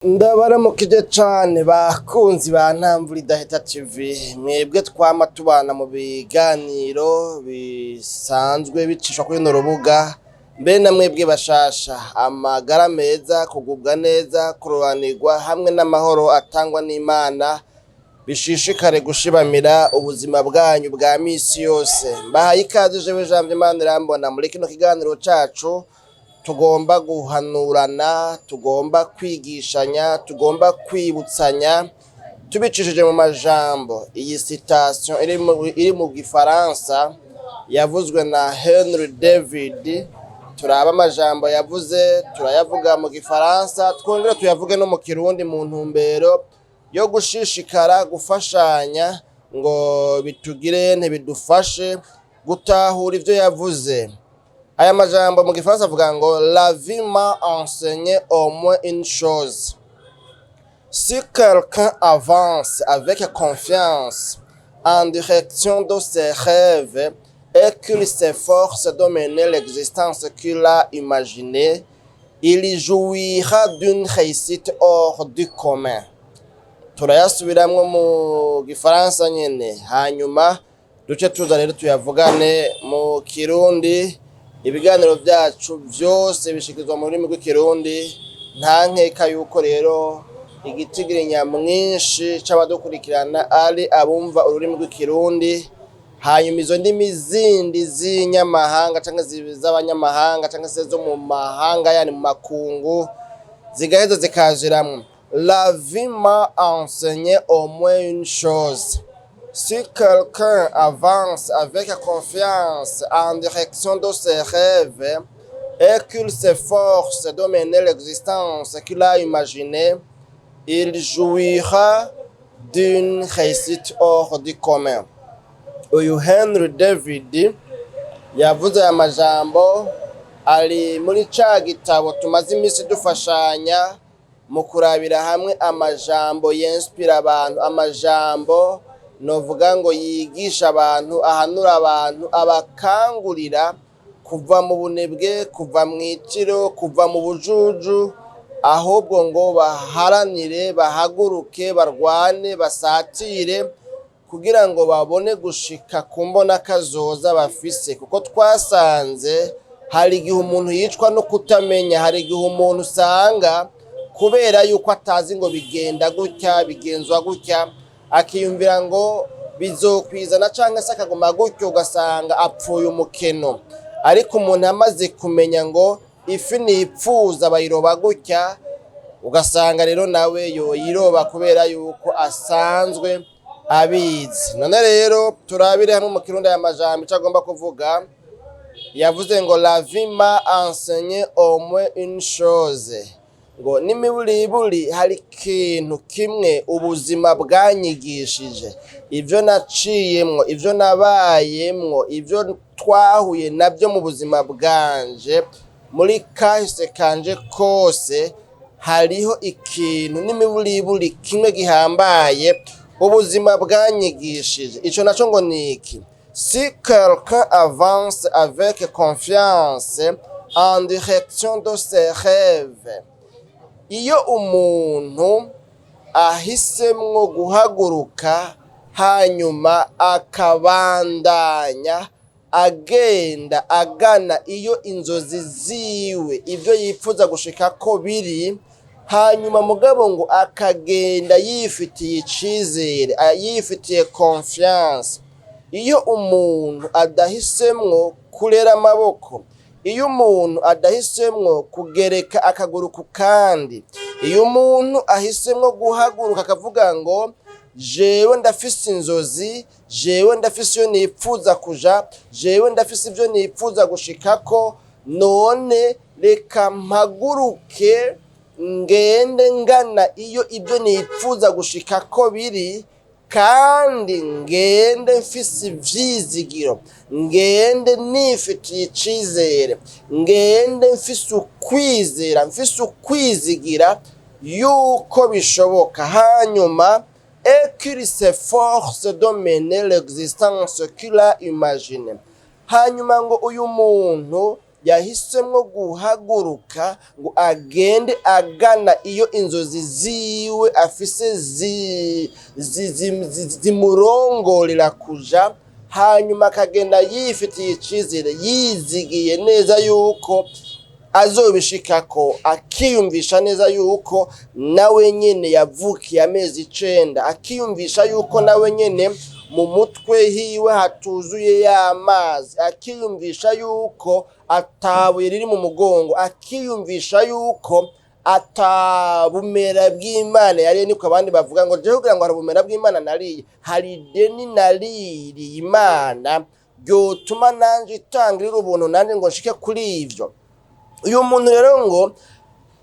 Ndabaramukije cane bakunzi ba Ntamvura Idahita TV, mwebwe twama tubana mu biganiro bisanzwe bicishwa kuri runo rubuga, mbe na mwebwe bashasha, amagara meza, kugubwa neza, kuroranirwa hamwe n'amahoro atangwa n'Imana bishishikare gushibamira ubuzima bwanyu bwa misi yose. Mbahaye ikaze jewe Janvier Manirambona muri kino kiganiro cacu tugomba guhanurana, tugomba kwigishanya, tugomba kwibutsanya tubicishije mu majambo. Iyi citation iri mu gifaransa yavuzwe na Henry David. Turaba amajambo yavuze, turayavuga mu gifaransa, twongere tuyavuge no mu kirundi mu ntumbero yo gushishikara gufashanya ngo bitugire ntibidufashe gutahura ivyo yavuze. Aya majambo mu gifaransa avuga ngo: "La vie m'a enseigné au moins une chose: si quelqu'un avance avec confiance en direction de ses rêves et qu'il s'efforce de mener l'existence qu'il a imaginée, il jouira d'une réussite hors du commun." Turayasubiramwo mu gifaransa nyene, hanyuma duce tuza rero tuyavugane mu kirundi. Ibiganiro vyacu vyose bishikirizwa mu rurimi rw'ikirundi. Nta nkeka yuko rero igitigiri nyamwinshi c'abadukurikirana ari abumva ururimi rw'ikirundi, hanyuma izo ndimi zindi z'inyamahanga canke z'abanyamahanga canke se zo mu mahanga, yani mu makungu, zigaheza zikajiramwo. La vie m'a enseigné au moins une chose: si quelqu'un avance avec confiance en direction de ses rêves et qu'il s'efforce de mener l'existence qu'il a imaginée, il jouira d'une réussite hors du commun. Uyu Henry David yavuze aya majambo ari muri ca gitabo tumaze iminsi dufashanya mu kurabira hamwe amajambo yinspira abantu, amajambo novuga ngo yigisha abantu, ahanura abantu, abakangurira kuva mu bunebwe, kuva mw'itiro, kuva mu bujuju, ahubwo ngo baharanire, bahaguruke, barwane, basatire kugira ngo babone gushika ku mbonakazoza bafise. Kuko twasanze hari igihe umuntu yicwa no kutamenya, hari igihe umuntu usanga kubera yuko atazi ngo bigenda gutya, bigenzwa gutya, akiyumvira ngo bizokwizana canke se akaguma gutyo, ugasanga apfuye umukeno. Ariko umuntu amaze kumenya ngo ifi nipfuza bayiroba gutya, ugasanga rero nawe yoyiroba kubera yuko asanzwe abizi. None rero turabire hamwe mu kirundi aya majambo ico agomba kuvuga. Yavuze ngo: "La vie m'a enseigné au moins une chose", ngo n'imiburiburi hari ikintu kimwe ubuzima bwanyigishije, ivyo naciyemwo, ivyo nabayemwo, ivyo twahuye navyo mu buzima bwanje muri kahise kanje kose, hariho ikintu n'imiburiburi kimwe gihambaye ubuzima bwanyigishije. Ico naco ngo ni iki? Si quelqu'un avance avec confiance en direction de ses rêves, iyo umuntu ahisemwo guhaguruka hanyuma akabandanya agenda agana iyo inzozi ziwe, ibyo yipfuza gushika ko biri, hanyuma mugabo ngo akagenda yifitiye icizere, yifitiye confiance, iyo umuntu adahisemwo kurera amaboko, iyo umuntu adahisemwo kugereka akaguru ku kandi, iyo umuntu ahisemwo guhaguruka akavuga ngo jewe ndafise inzozi, jewe ndafise iyo nipfuza kuja, jewe ndafise ivyo nipfuza gushikako, none reka mpaguruke ngende ngana iyo ibyo nipfuza gushikako biri, kandi ngende mfise ivyizigiro, ngende nifitiye icizere, ngende mfise ukwizera, mfise ukwizigira yuko bishoboka, hanyuma et qu'il s'efforce de mener l'existence qu'il a imaginée, hanyuma ngo uyu muntu Yahisemwo guhaguruka ngo agende agana iyo inzozi ziwe afise zimurongorera kuja, hanyuma akagenda yifitiye icizere, yizigiye neza yuko azobishikako, akiyumvisha neza yuko nawe nyene yavukiye amezi 9, akiyumvisha yuko nawe nyene mu mutwe hiwe hatuzuye y'amazi, akiyumvisha yuko atabuye riri mu mugongo, akiyumvisha yuko atabumera bw'Imana yariye. Niko abandi bavuga ngo jewe kugira ngo hari ubumera bw'Imana nariye, hari ideni naririye Imana ryotuma nanje itangirira ubuntu nanje ngo nshike kuri ivyo. Uyu muntu rero ngo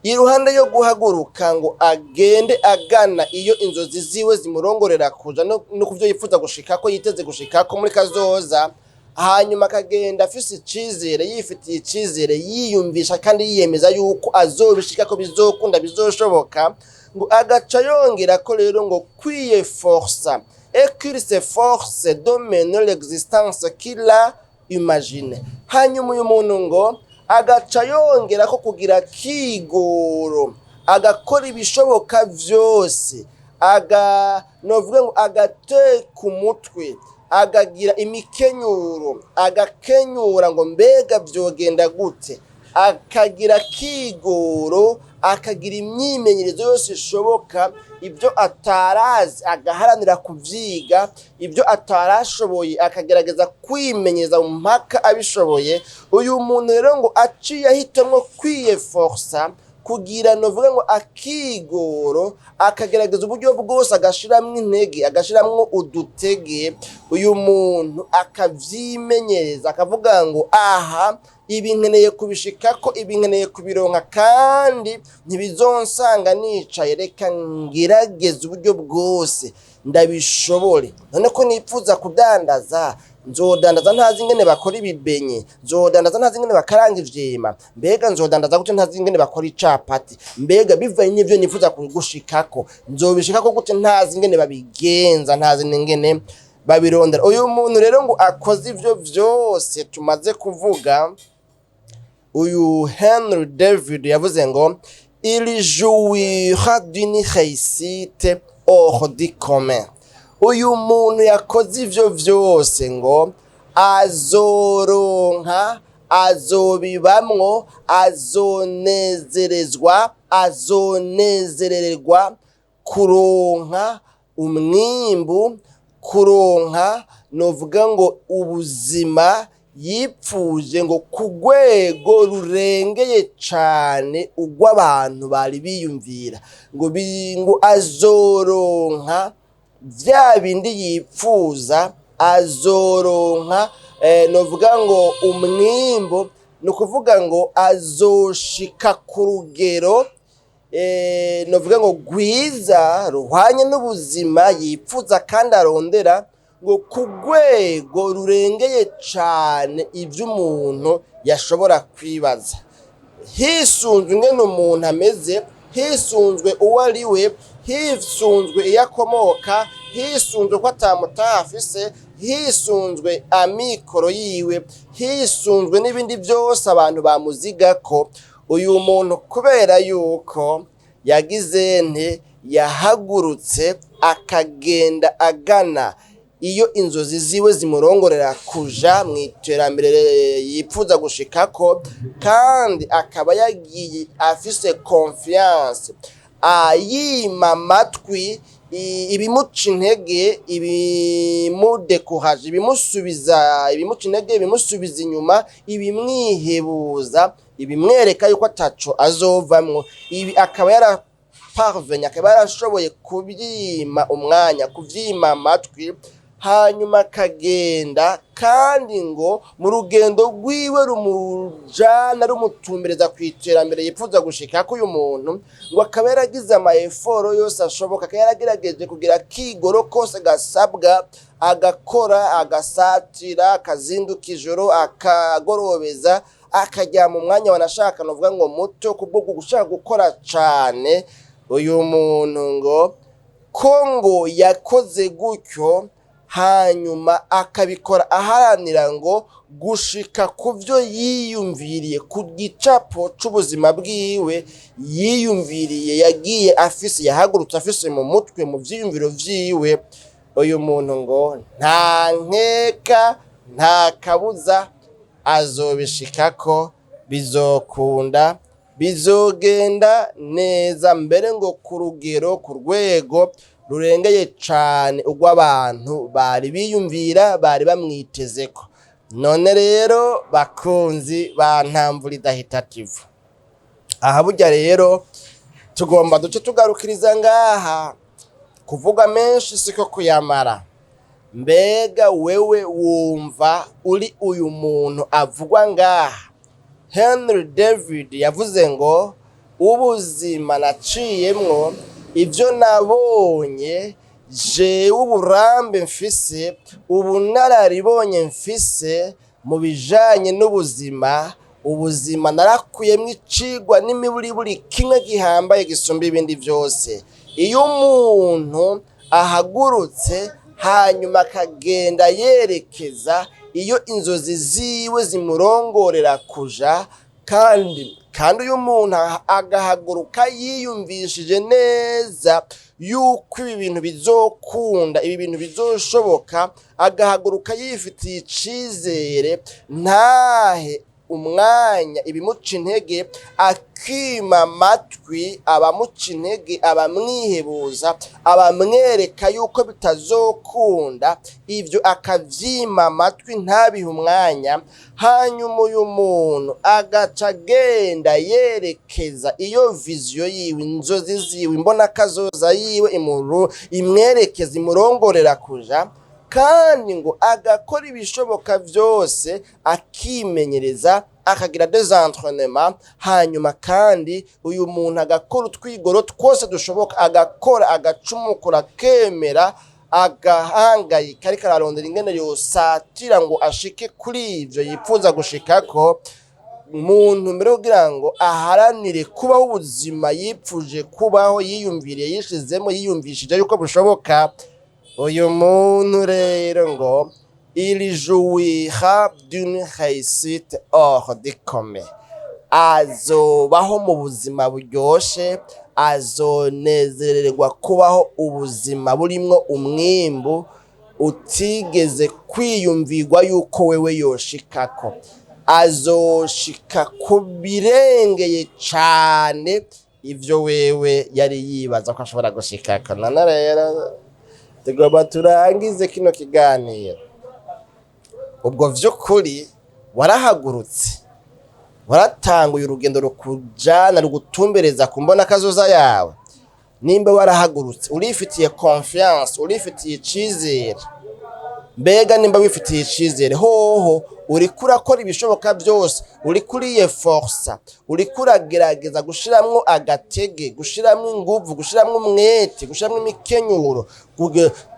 iruhande yo guhaguruka ngo agende agana iyo inzozi ziwe zimurongorera kuja no kuvyo yifuza gushikako, yiteze gushikako muri kazoza, hanyuma akagenda afise icizere, yifitiye icizere, yiyumvisha kandi yiyemeza yuko azobishikako, bizokunda, bizoshoboka, ngo agaca yongera ko rero ngo kwiyefforça et qu'il s'efforce de mener l'existence qu'il a imaginée. Hanyuma uyu muntu ngo agaca yongera ko kugira kigoro, agakora ibishoboka vyose, aga novuga ngo agateka umutwe, agagira imikenyuro, agakenyura ngo mbega vyogenda gute, akagira kigoro, akagira imyimenyerezo yose ishoboka, ibyo atarazi agaharanira kuvyiga, ibyo atarashoboye akagerageza kwimenyereza mu mpaka abishoboye. Uyu muntu rero ngo aciye ahitamwo kwiyefforça, kugira novuga ngo akigoro, akagerageza uburyo bwose, agashiramwo intege, agashiramwo udutege, uyu muntu akavyimenyereza, akavuga ngo aha ibi nkeneye kubishikako, ibi nkeneye kubironka, kandi ntibizonsanga nicaye, reka ngerageze uburyo bwose ndabishobore. None ko nipfuza kudandaza, nzodandaza ntazi ingene bakora ibibenye? Nzodandaza ntazi ingene bakaranga ivyema? Mbega nzodandaza gute ntazi ingene bakora icapati? Mbega bivanye n'ivyo nifuza gushikako, nzobishikako gute ntazi ingene babigenza, ntazi n'ingene babirondera? Uyu muntu rero ngo akoze ivyo vyose tumaze kuvuga, uyu Henry David yavuze ngo il jouira d'une réussite hors du commun. Uyu muntu yakoze ivyo vyose ngo azoronka, azobibamwo, azonezerezwa, azonezererwa kuronka umwimbu, kuronka novuga ngo ubuzima yipfuje ngo ku rwego rurengeye cane urw'abantu bari biyumvira, ngo azoronka vya bindi yipfuza, azoronka novuga ngo umwimbu, ni ukuvuga ngo azoshika ku rugero novuga ngo rwiza ruhwanye n'ubuzima yipfuza kandi arondera, ngo ku rwego rurengeye cane ivyo umuntu yashobora kwibaza, hisunzwe ingene umuntu ameze, hisunzwe uwo ari we, hisunzwe iyo akomoka, hisunzwe ko atamutaha afise, hisunzwe amikoro yiwe, hisunzwe n'ibindi byose abantu bamuzigako. Uyu muntu kubera yuko yagize nte, yahagurutse akagenda agana iyo inzozi ziwe zimurongorera kuja mu iterambere yipfuza gushikako, kandi akaba yagiye afise confiance, ayima amatwi ibimuca intege, ibimudécourage, ibimusubiza, ibimuca intege, ibimusubiza inyuma, ibimwihebuza, ibimwereka yuko ataco azovamwo, ibi akaba yara parvenye, akaba yarashoboye kubyima umwanya, kuvyima amatwi, hanyuma akagenda, kandi ngo mu rugendo rwiwe rumujana, rumutumbereza ku iterambere yipfuza gushikako, uyu muntu ngo akaba yaragize ama efforts yose ashoboka, akaba yaragerageje kugira akigoro kose gasabwa, agakora, agasatira, akazinduka ijoro, akagorobeza, akaryama umwanya wanashaka novuga ngo muto kubwo gushaka gukora cane. Uyu muntu ngo ko ngo yakoze gutyo, Hanyuma akabikora aharanira ngo gushika ku byo yiyumviriye, ku gicapo c'ubuzima bwiwe yiyumviriye, yagiye afise, yahagurutse afise mu mutwe, mu vyiyumviro vyiwe. Uyu muntu ngo nta nkeka, nta kabuza, azobishikako, bizokunda, bizogenda neza, mbere ngo ku rugero, ku rwego rurengeye cane urw'abantu bari biyumvira, bari bamwitezeko. None rero, bakunzi ba Ntamvura Idahita TV, aha burya rero tugomba duce tugarukiriza ngaha. Kuvuga menshi siko kuyamara. Mbega wewe wumva uri uyu muntu avugwa ngaha? Henry David yavuze ngo: "Ubuzima naciyemwo, ibyo nabonye jewe, uburambe mfise, ubunararibonye mfise mu bijanye n'ubuzima, ubuzima narakuyemwo icigwa n'imiburiburi kimwe gihambaye gisumba ibindi vyose. Iyo umuntu ahagurutse, hanyuma akagenda yerekeza iyo inzozi ziwe zimurongorera kuja, kandi uyu muntu agahaguruka yiyumvishije neza yuko ibi bintu bizokunda, ibi bintu bizoshoboka, agahaguruka yifitiye icizere, ntahe umwanya ibimuca intege, akima amatwi abamuca intege, abamwihebuza, abamwereka yuko bitazokunda, ivyo akavyima amatwi, ntabihe umwanya, hanyuma uyu muntu agaca agenda yerekeza iyo vision yiwe, inzozi ziwe, imbonakazoza yiwe imwerekeza, imurongorera kuja, kandi ngo agakora ibishoboka vyose, akimenyereza, akagira des entraînements, hanyuma kandi uyu muntu agakora utwigoro twose dushoboka, agakora, agacumukura, akemera, agahangayika, ariko ararondera ingene yosatira ngo ashike kuri ivyo yipfuza gushikako, muntu mbere kugira ngo aharanire kubaho ubuzima yipfuje kubaho, yiyumviriye, yishizemo, yiyumvishije yuko bushoboka, uyu muntu rero ngo il jouira d'une réussite hors du commun, azobaho mu buzima buryoshe, azonezererwa kubaho ubuzima burimwo umwimbu utigeze kwiyumvirwa yuko wewe yoshikako, azoshika ku birengeye cane ivyo wewe yari yibaza ko ashobora gushikako." None rero tugomba turangize kino kiganiro. Ubwo vy'ukuri warahagurutse, waratanguye urugendo rukujana, rugutumbereza ku mbona kazoza yawe? Nimba warahagurutse, urifitiye confiance, urifitiye icizere? Mbega nimba wifitiye icizere hoho, uriko urakora ibishoboka byose, uriko uriyeforsa, uriko uragerageza gushiramwo agatege, gushiramwo inguvu, gushiramwo umwete, gushiramwo imikenyuro,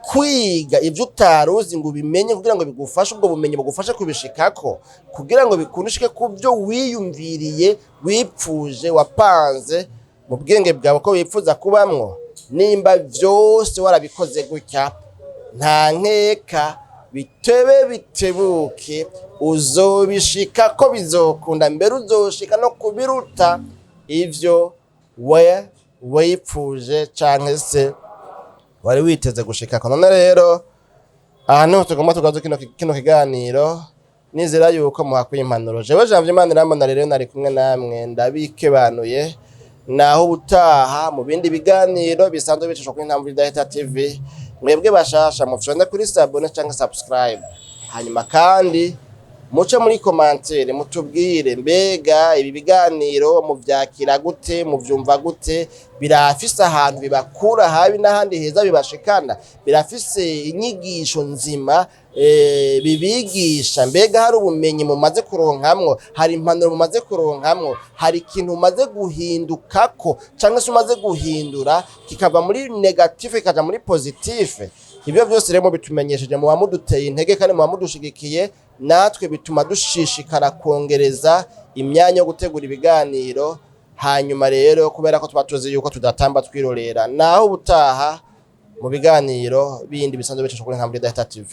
kwiga ibyo utari uzi ngo ubimenye, kugira ngo bigufashe, ubwo bumenyi bugufashe kubishikako, kugira ngo bikunde ushike ku byo wiyumviriye, wipfuje, wapanze mu bwenge bwawe ko wifuza kubamwo? Nimba vyose warabikoze gutya, nta nkeka, bitebe bitebuke uzobishika ko, bizokunda, mbere uzoshika no kubiruta ivyo we wipfuje canke se wari witeze gushikako. None rero aha niho tugomba tugaze kino kiganiro. Nizera yuko muhakuye impanuro. Jewe Janvier Manirambona rero nari kumwe namwe, ndabikebanuye. Naho ubutaha mu bindi biganiro bisanzwe bicishwa kuri Ntamvura Idahita TV. Mwebwe bashasha, mufyonde kuri s'abonner canke subscribe, hanyuma kandi muce muri commentaire mutubwire: mbega ibi biganiro muvyakira gute, muvyumva gute? Birafise ahantu bibakura habi n'ahandi heza bibashikana? Birafise inyigisho nzima bibigisha? Mbega hari ubumenyi mumaze kuronkamwo? Hari impanuro mumaze kuronkamwo? Hari ikintu umaze guhindukako cyangwa se umaze guhindura, kikava muri négatif kikaja muri positif? Ibyo byose rero bitumenyesheje, muba muduteye intege kandi muba mudushigikiye. Natwe bituma dushishikara kongereza imyanya yo gutegura ibiganiro. Hanyuma rero, kubera ko tuba tuzi yuko tudatamba twirorera, naho ubutaha. Mu biganiro bindi bisanzwe bicishwa kuri Ntambwe Idahita TV.